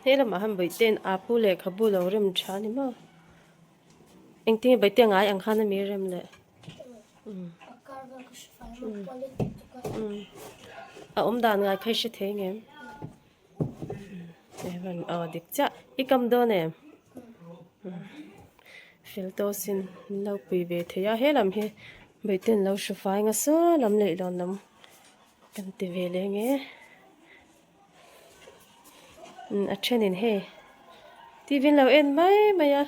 He lamah han bawihten apu lehkhabu lo rem tha a ni maw engtin nge bawihte ngai ang khan a mi rem leh a awm dan ngai kha i hre thei ngem. Aw dik chiah i kam dawn em fel tawh sin an lo pui ve thei a he lam hi bawihte an lo hru fai nga saw lam leh lawn lam kan ti ve leh nge a thenin hei T V an lo en mai mai a.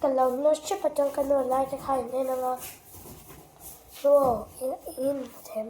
Ka lo lost hrep atang ka nu lai te kha in en anga aw in them.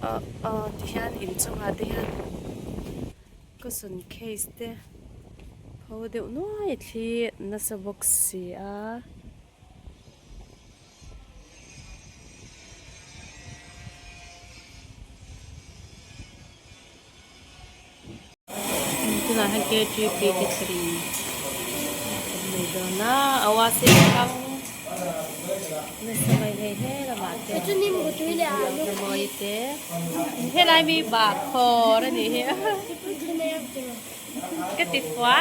Ah ah tihian inchungah te hian cushion case te pho deuh nuai thli nasa bawk si a. Tunah hian K T P catering kan nei dawn a a washing thlang nasa mai hei he lamah te mawi te helai mi bah khawr a nih hi ka ti fua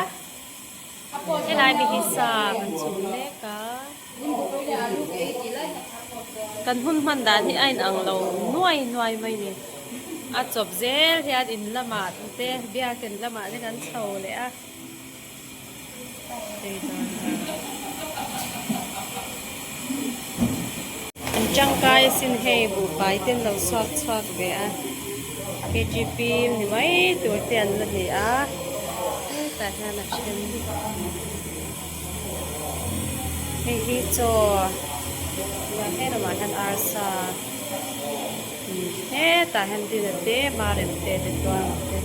helai mi hi sa kan chhum mek a kan hun hman dan hi a inang lo nuai nuai mai a ni a chawp zel hian in lamah te biakin lamah te kan chho leh a hei dawn a. Tangkai asin hei buhfai te an lo chhuak chhuak ve a kgp ni mai tur te an la ni a hetah hian a then hei hi chaw he lamah hian arsa hetah hian dina te marem te te chuan te.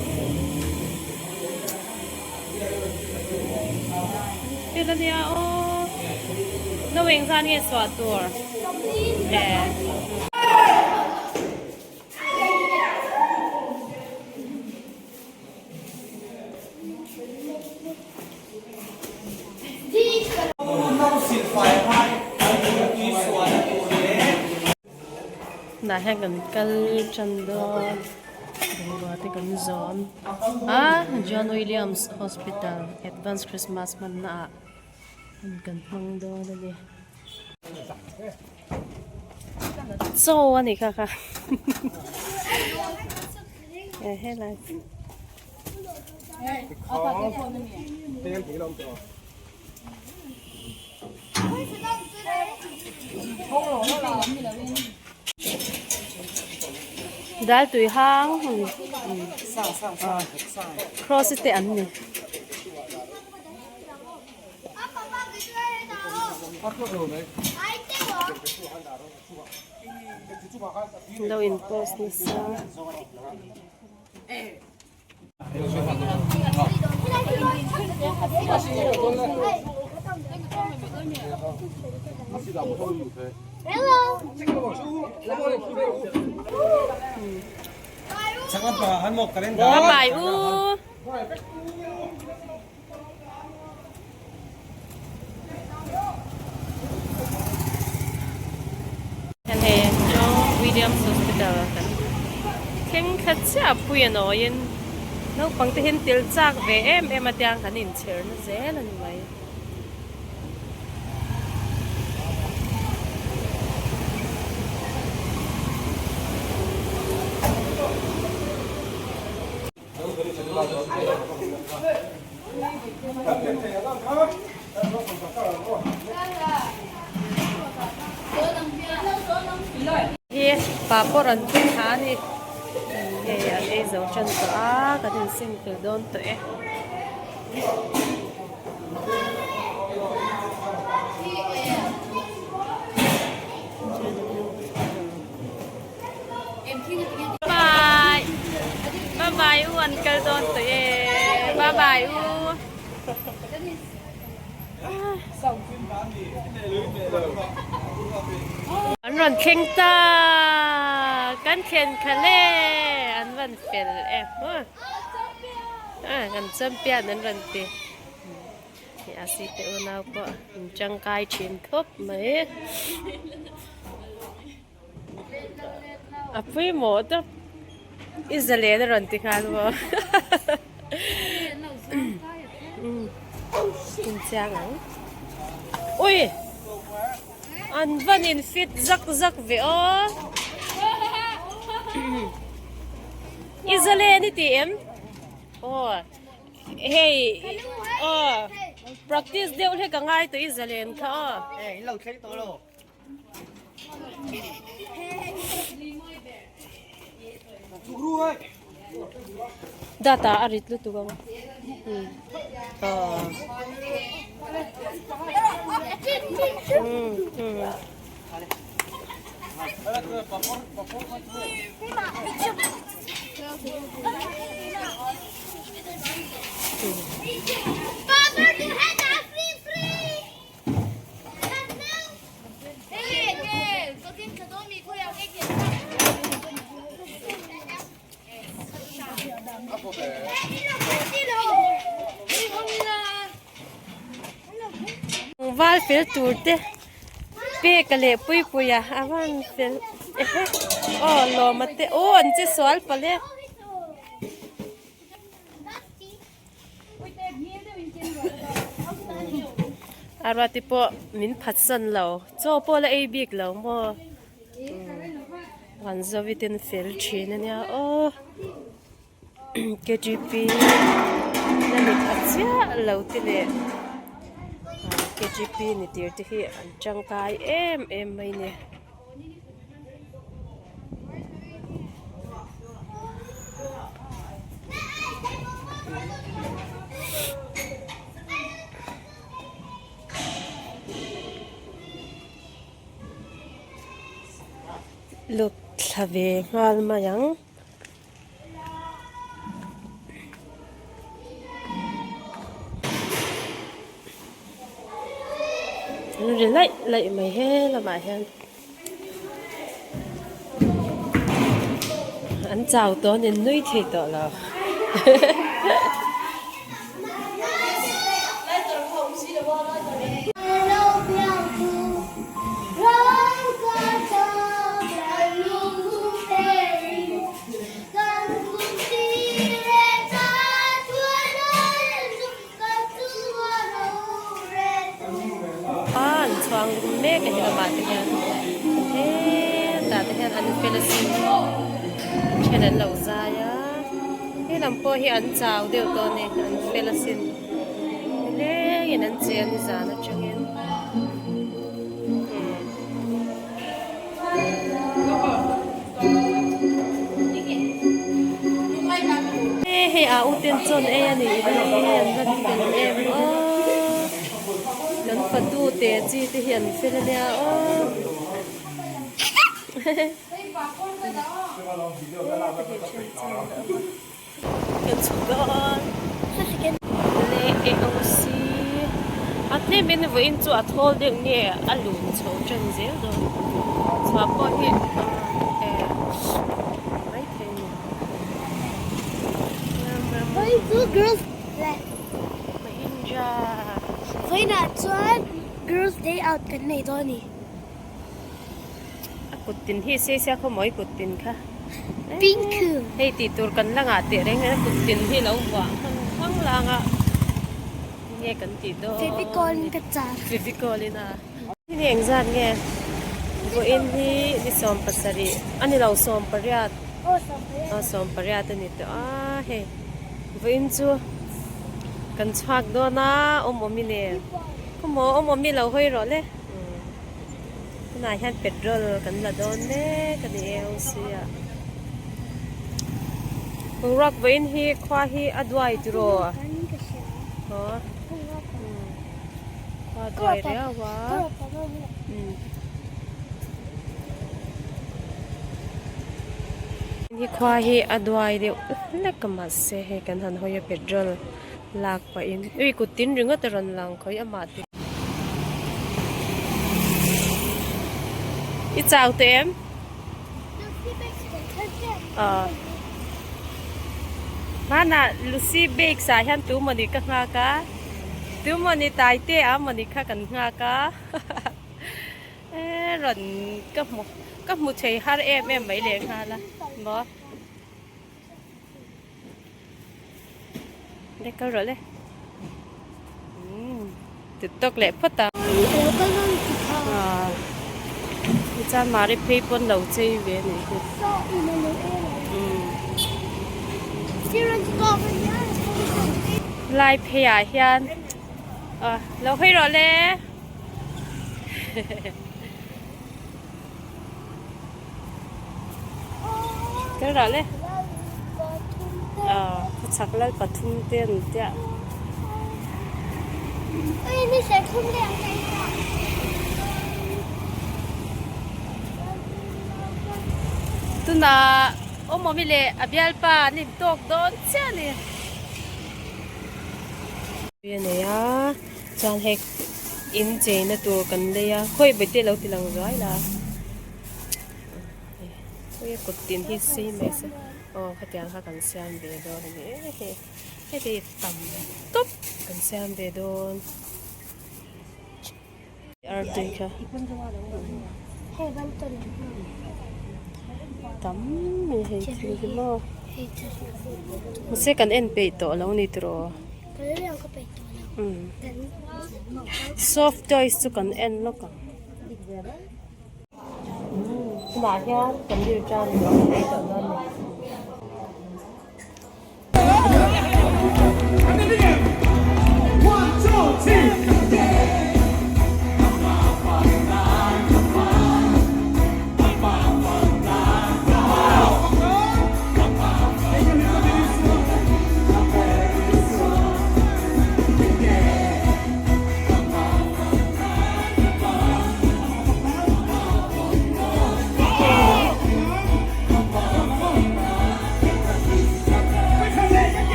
Thil a nia aw no eng zan nge chhuah tur e. Hnah hian kan kal tan dawn bungrua te kan zawm a John Williams Hospital advance Christmas hmanna ah hun kan hmang dawn a ni. Chaw a ni kha kha e helai. Dal tui hang cross te an ni. Lo in post nasa. Bye bye u. Hei John Williams Hospital kan thleng thla chiah pui a nawiin naupang te hian tel chak ve em em a tiang kan inchher na zel a ni mai. Hi papawr an tum thla a ni hei an ei zo tan tawh a kan in sing fel dawn tawh e. Bye bye bye u an kal dawn tawh e bye bye u an rawn thleng ta kan thlen khalh e an rawn fel e kan champion an rawn ti. Hei a si te unau pawh an tangkai thin khawp mai. A pawimawh tawp i zalen a rawn ti nghal maw in chiang ang ui an van in fit zak zak ve aw i zalen i ti em aw. Hei aw practice deuh hlek a ngai tawh i zalen kha aw. Eh in lo thleng tawh lo. Data a rit lutuk ang. Aw. Val fel tur te peka leh puipuia a van fel ehe aw lawma te aw an che sual palh e. A ruati pawh min phatsan lo chaw pawh la ei bik lo maw an zawite ten fel thin a nia aw kgp la ni pha chiah lo te leh kgp ni tir te hi an tangkai em em mai a ni. Lut thla ve nghal mai ang. An ri laih laih mai he lamah hian an chau tawh an in nui thei tawh lo. A an chhuang mek a ni lamah te hian hetah te hian an fel asin then an lo zai a helam pawh hi an chau deuh tawh a ni an fel asin nilengin an che a ni zan atangin. Hei a uten chawn ei a nih hi an va fel em aw kan fatu te chi te hi an fel a nia aw kan chhuk dawn le AOC a tlem in vawiin chu a thawl deuh nge a lun chho tan zel dawn chhuah pawh hi eh maithei a ni Mahindra Vawiinah chuan girls day out kan nei dawn a ni. A kut tin hi sei sia khaw mawi kut tin kha. Pink. Hei tih tur kan la ngah teh reng reng a kut tin hi lo vuah hman hmang lang a nge kan tih dawn. Fevicol in ka char. Fevicol in a. Ni engzat nge vawiin hi ni 17 a ni lo 18. Aw 18. Aw 18 a ni tawh a hei vawiin chu kan chhuak dawn a awm awm i nen khawmaw awm awm i lo hawi rawh le. Tunah hian petrol kan la dawn mek a ni AOC ah. Boruak vawiin hi khua hi a duai tiraw? Aw khua a duai riau a. Hi khua hi a duai deuh hlek a mahse hei kan han hawi a petrol lak pahin ui kut tin ringawt a rawn lang khawi amah te. I chau teh em? Aw. Hmanah Lucy Bakes ah hian tu mawni ka nghak a, tu mawni Taite ah mawni kha kan nghak a e rawn ka hmu ka hmu thei har em em mai leh nghal a maw. Le kal rawh le. Umm tut tawk leh phawt a. Aw chuan mari phei pawn lo chei ve a nih hi. Umm lai phei ah hian aw lo hawi rawh le. Kal rawh le. Aw khawchhak lal pathum te an tia. Tunah awmawmi leh a bialpa an intawk dawn chiah a ni. A nei a chuan hei in cheina tur kan lei a khawi bete lo ti lang zuai la khawi kut tin hi sei mai se aw khatiang kha kan siam ve dawn a ni e hei heti tam tawp kan siam ve dawn artui kha tam mai hei thil hi maw mahse kan en peih tawh lo ni tiraw. Soft toys chu kan en lawk ang. Tunah hian kan lir tan a ni tawh dawn a ni.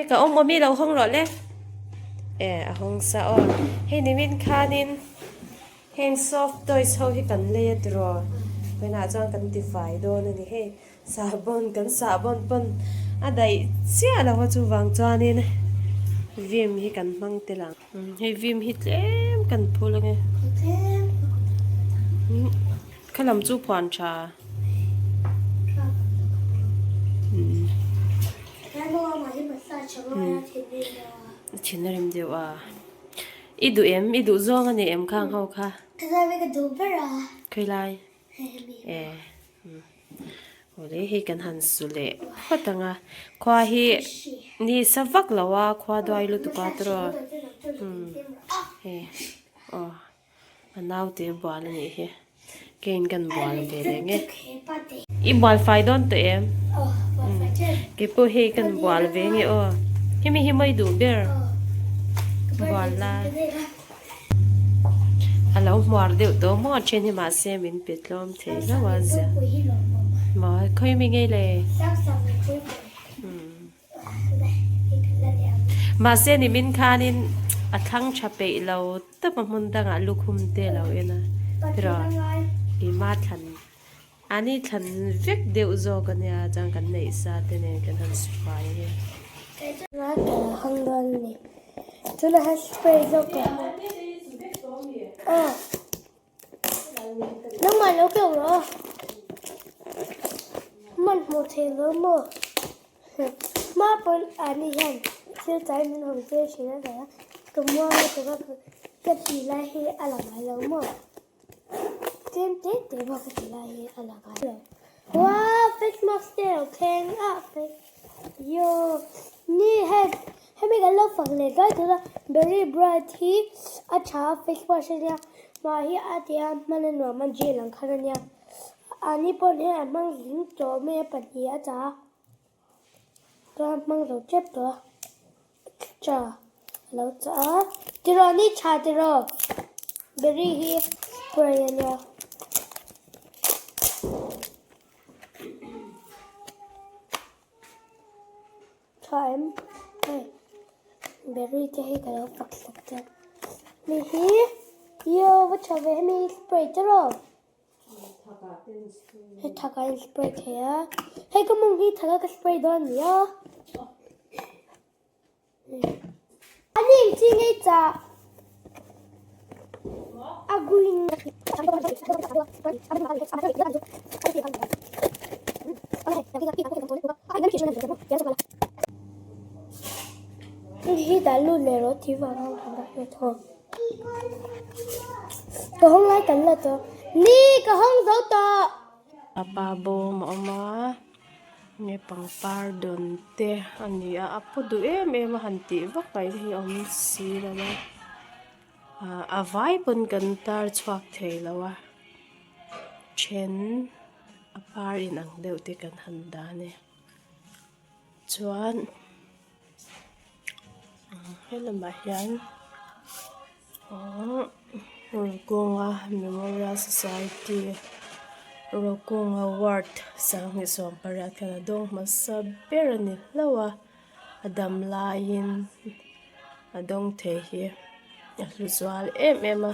ka awm awm i lo hawng rawh le. E a hawng sa aw. Hei nimin khanin heng soft toys ho hi kan lei a tiraw. Vawiinah chuan kan tifai dawn a ni hei. Sahbawn kan sahbawn pawn a daih chiah lo a chuvang chuanin vim hi kan hmang tel ang. Hei vim hi tlem kan phul ange. Kha lam chu phuan tha. Thin a rim deuh a. I duh em? I duh zawng a ni em khang ho kha? Khawilai? E. Awle hei kan han su leh phawt ang a khua hi ni sa vak lo a khua duai lutuk a tawrh hei aw a naute bual a nih hi kein kan bual ve reng e i bual fai dawn tawh em keipawh hei kan bual ve nge aw hemi hi mawi duh ber bual lai. A lo hmuar deuh tawh maw a then hi mahse min pe tlawm thei hlauh a zia maw khawi mi ngei le mahse nimin khanin a thlang tha peih lo tawp a hmun dangah lukhum te a lo en a tiraw keimah thlan ani thlan vek deuh zawk ania chuan kan neih sa te nen kan han fai a ni. Tuna han spray zawk ka hmu. Aw. Nangmah lo keuh rawh. Man hmuh theih lo maw? Hma pawn ani hian thil tlai min hawn tir thin a nia. Ka muang lutuk a ka ti lai hi a la ngai lo maw? Tlem te te bawk ka ti lai hi a la ngai lo. Wow! Face mask te lo thleng a yo ni hei hemi kan lo fak leh tlai tur a berry bright hi a tha a face wash ania mah hi a tia hman a nuam a gel ang khan ania ani pawn hei a hmang zing tawh mai a pahnih a tla a chuan a hmang zo tep tawh a tha a lo chah a tiraw ni tha tiraw berry hi spray ania. Tha em hei berry te hi ka lo fak sak che mi hi yo va tha ve hemi spray tiraw hei thak ah in spray thei a hei ka mawng hi thak a ka spray dawn a ni a a ni ang chi ngei chah a green hi dah lut leh rawh tih vang a kan dah lut haw. Ka hawng lai kan la tawh. Ni ka hawng zo tawh. A pa bawm a awm a nge pangpar dawn te a ni a a paw duh em em a han tih vak mai te hi a awm si lo a ah a vai pawn kan tar chhuak thei lo a then a par inang deuh te kan han dah a ni chuan. Helamah hian ahh Rokunga Memorial Society Rokunga Ward sanghnih sawm pariat khan a dawng hmasa ber a ni hlauh a a dam laiin a dawng thei hi a hlu zual em em a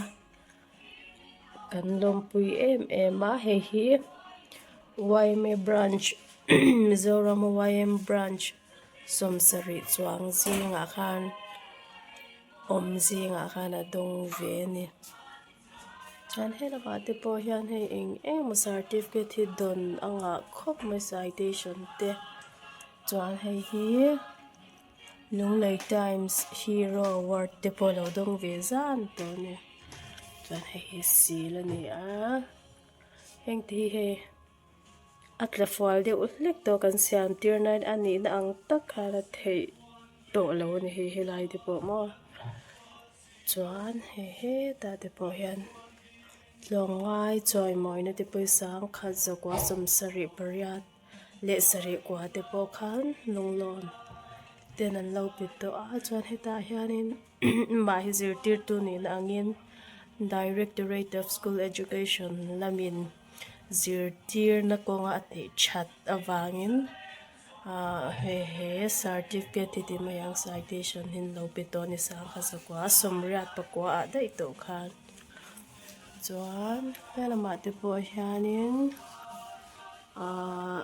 kan lawmpui em em a hei hi yma branch Mizoram a yma branch. Sawmsarih chuang zingah khan awm zingah khan a dawng ve a ni. Chuan he lamah te pawh hian hei eng eng emaw certificate hi dawn a ngah khawp mai citation te chuan hei hi Lunglei Times Hero Award te pawh a lo dawng ve zan tawh a ni. Chuan hei hi sil a ni a heng te hi hei. A tla fual deuh hlek tawh kan siam tir na a nihna ang tak khan a theih tawh lo a ni hei helai te pawh maw chuan hei hetah te pawh hian tlawngai chawimawina te pawisa ang khat zakua sawmsarih pariat leh sarih kua te pawh khan lunglawn ten an lo pe tawh a chuan hetah hianin mah hi zirtirtu nihna angin directorate of school education lamin. Zirtirna kawnga a tih that avangin Ahh hei he certificate hi ti mai ang citation hi an lo pe tawh a ni sangha zakua sawmriat pakua ah daih tawh khan chuan helamah te pawh hianin ahh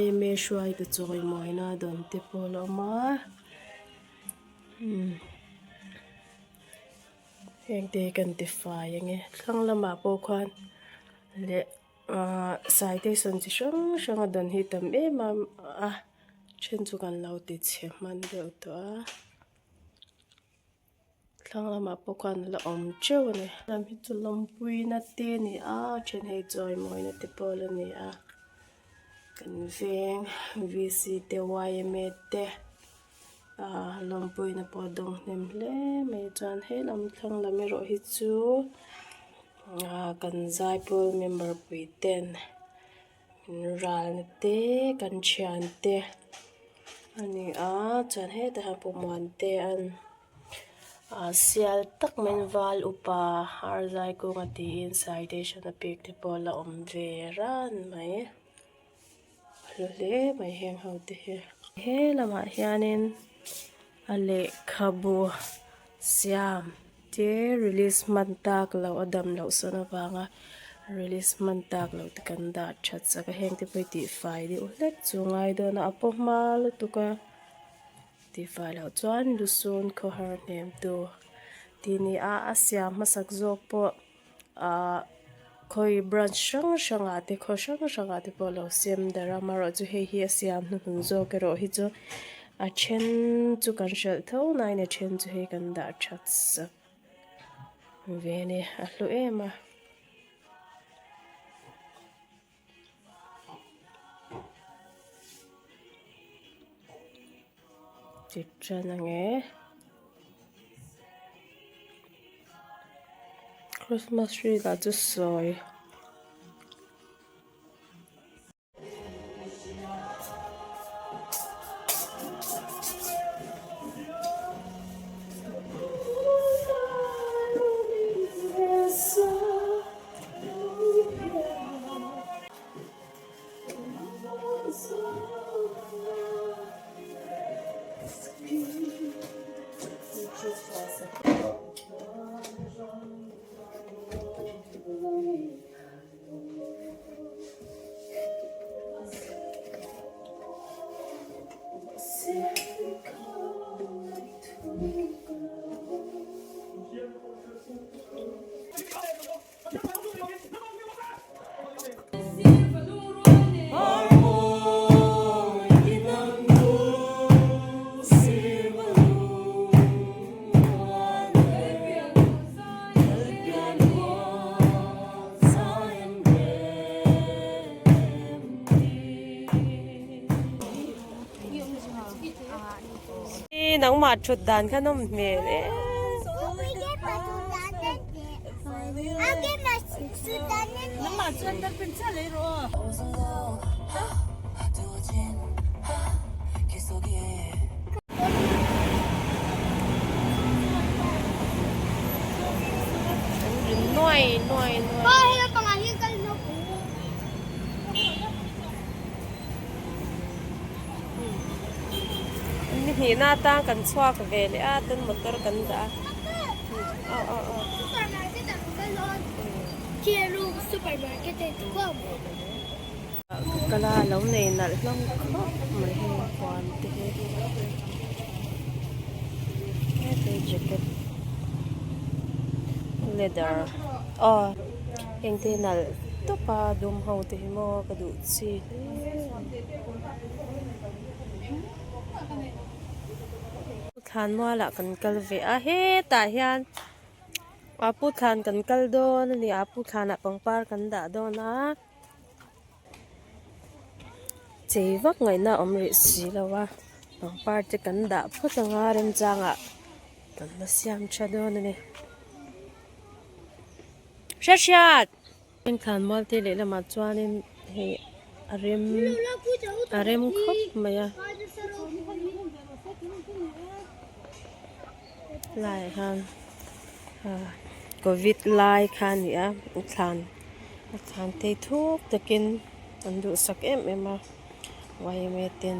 yma hruaitu chawimawina dawn te pawh a la awm a umm heng te hi kan ti fai ange thlang lamah pawh khuan leh. Ahh citation chi hrang hrang a dan hi tam em a a then chu kan lo ti chhe hman deuh tawh a thlang lamah pawh khuan a la awm teuh a ni lam hi chu lawmpuina te a ni a a then hei chawimawina te pawh la ni a kan veng v c te yma te ahh lawmpuina pawh a dawng hnem hle mai chuan he lam thlang lam erawh hi chu. Ahh kan zaipawl member pui ten min ralna te kan thian te a ni a chuan hetah hian pawhmuan te an ah sial tak mai in val upa ar zai kawnga tiin citation a pek te pawh a la awm ve ran mai a hlu hle mai heng ho te hi. He lamah hianin a lehkhabu siam te release hman tak loh a dam loh sawn avanga release hman tak loh te kan dah that sak a heng te pawh hi tihfai deuh hlek chu a ngai dawn a a paw hma lutuk a tihfai loh chuan lusun khawhar hnem tu tih ni a a siam hmasak zawk pawh. Ahh khawi branch hrang hrang ah te khaw hrang hrang ah te pawh a lo sem darh a amaherawhchu hei hi a siam hnuhnun zawk erawh hi chu a then chu kan hralh tho nain a then chu hei kan dah that sak ve a ni a hlu em a. Ti tan ange Christmas tree lah chu sawi. Nangmah thut dan kha nawm hmel e. Nuai nuai nuai. Ni hnihna atang kan chhuak ve leh a tin motor kan dah a aw aw aw. Kala lo nei nalh hlawm khawp mai hei huan te hi heti jacket leather aw heng te hi nalh tawp a dum ho te hi maw ka duh chi hle thlan mualah kan kal ve a hetah hian a pu thlan kan kal dawn a ni a pu thlanah pangpar kan dah dawn a chei vak ngaihna a awm rih si lo a pangpar te kan dah phawt anga remchangah kan la siam tha dawn a ni hriat hriat. Thlan mual te lehlamah chuanin hei a rem a rem khawp mai a laiah hian ah covid lai kha a ni a thlan a thlan phei thuk takin an duhsak em em a yma ten.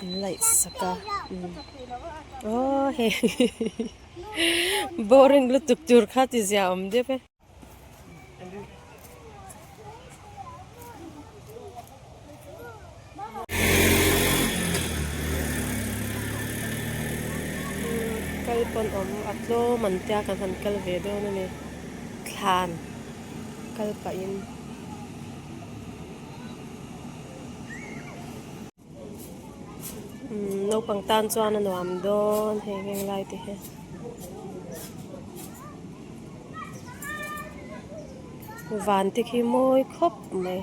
An laih sak a aw hei boring lutuk tur kha ti zia awm deuh e. Kal pawn awm a tlawm an tia kan han kal ve dawn a ni thlan kal pahin. Umm naupang tan chuan a nuam dawn hei heng lai te hi van te khi mawi khawp mai.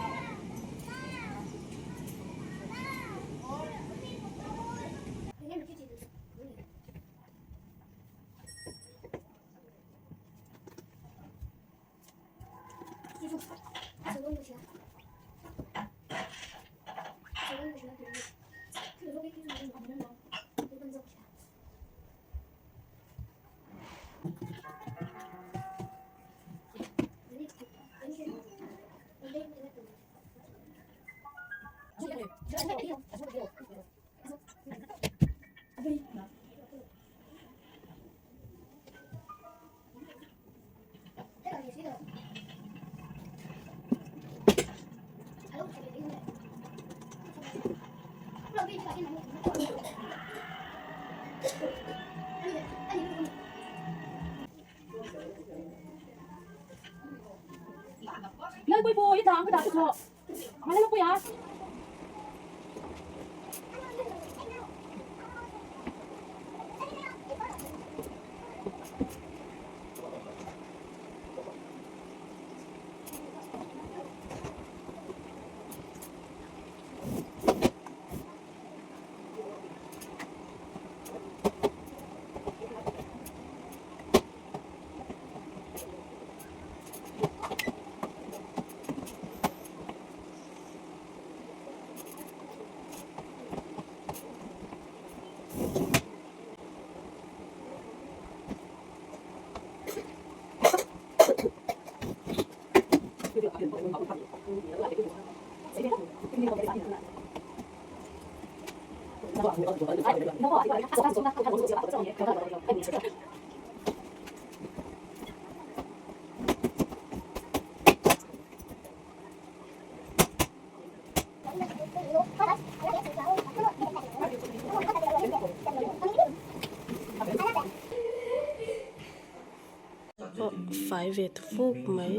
Pawh fai ve ta fuk mai.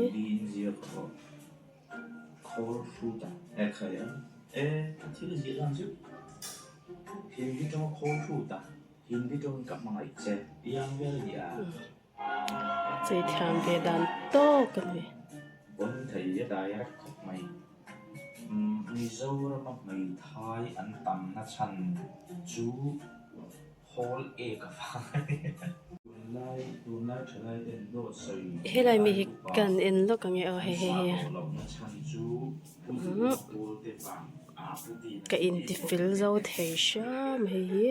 Chei thiam ve dan tawk a ni. Helai mi hi kan en lawk ang e aw hei hei hei ka intifel zo thei hram hei hi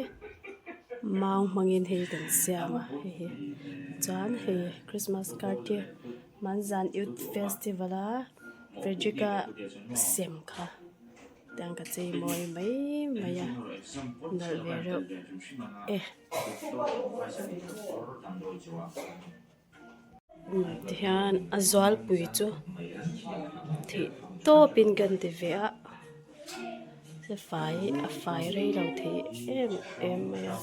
mau hmangin hei kan siam a hei hi chuan hei christmas card hi hmanzan youth festival a frederick a sem kha. Tiang ka chei mawi mai mai a nalh ve reuh e. Tihian a zualpui chu theih tawpin kan ti ve a se fai a fai rei lo thei em em mai a.